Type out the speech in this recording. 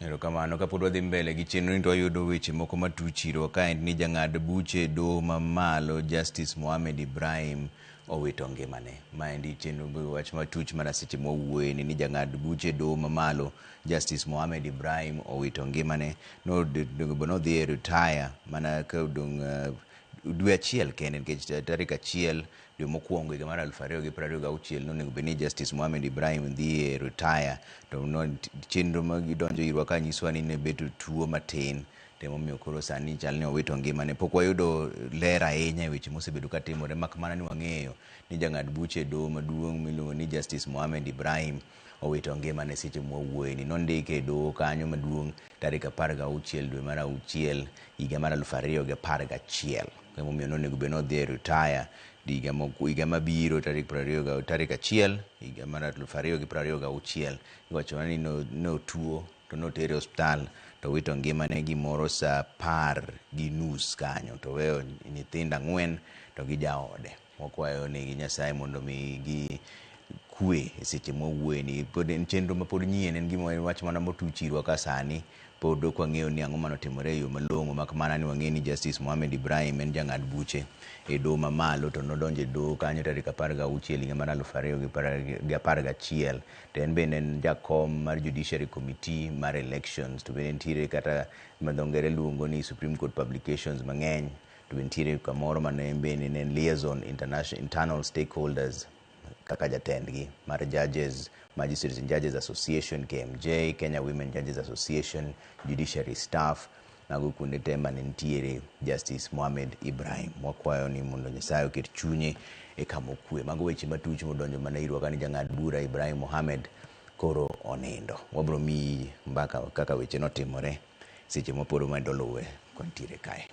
Erokamano. Kapod wadhi mbele gi chenro ni to wayudo weche moko matuch irwa ka en ni jang'ad buche e doho mamalo Justice Mohamed Ibrahim owito ngimane. Maendi chenro wach matuch mana seche mwawuoye ni jang'ad buche e doho mamalo Justice Mohamed Ibrahim owito ngimane. Nodhi e retire mana ka odong' dwe achiel kende nikech tarik 1 dwe mokwongo higa mar 2026 nonego bed ni Justice Mohamed Ibrahim dhi e retire to no chenro ma gidonjo irwa ka nyisowa ni ne bedo tuo matin to emomiyo koro sani chal ni owito ngimane. Pok wayudo ler ahinya e weche mosebedo ka timore mak mana ni wang'eyo ni jang'ad buche e doho maduong' miluongo ni Justice Mohamed Ibrahim owito ngimane seche mwawuoye ni. Nondike e doho kanyo maduong' tarik 16 dwe mar 6 higa mar 2011. Emomiyo nonego bed ni odhi e retire higa mabiro tarik 20 tarik 1 higa mar 2026. Iwacho ni notuo to notere e osiptal to owito ngimane gimoro saa 10:30 kanyo to oweyo nyithindo 4 to gi jaode. Wakwayo negi Nyasaye mondo omigi kwe e seche mwawuoye ni. Pod en chenro mapod nyien, en gima wach mana motuch irwa ka sani pod ok wang'eyo ni ang'o manotimore e yo malong'o mak mana ni wang'eyo ni Justice Mohamed Ibrahim en jang'ad buche e doho mamalo to nodonjo e doho kanyo tarik 16 higa mar 2011 to en bende en jakom mar Judiciary Committee mar Elections to bende nitiere kata ma dho ngere luongo ni Supreme Court Publications mang'eny to be nitiere kamoro mane en bende ne en liaison international internal stakeholders kaka jatendgi mar Judges, Magistrates and Judges Association, KMJ, Kenya Women Judges Association, Judiciary Staff, mago kuonde te mane nitiere Justice Mohamed Ibrahim. Wakwayo ni mondo Nyasaye oket chunye e kama okwe. Mago weche matuch modonjo mana irwa kani jang'ad bura Ibrahim Mohamed koro onindo. Wabro miyi mbaka kaka weche notimore seche mapod wamedo luwe kontiere kae.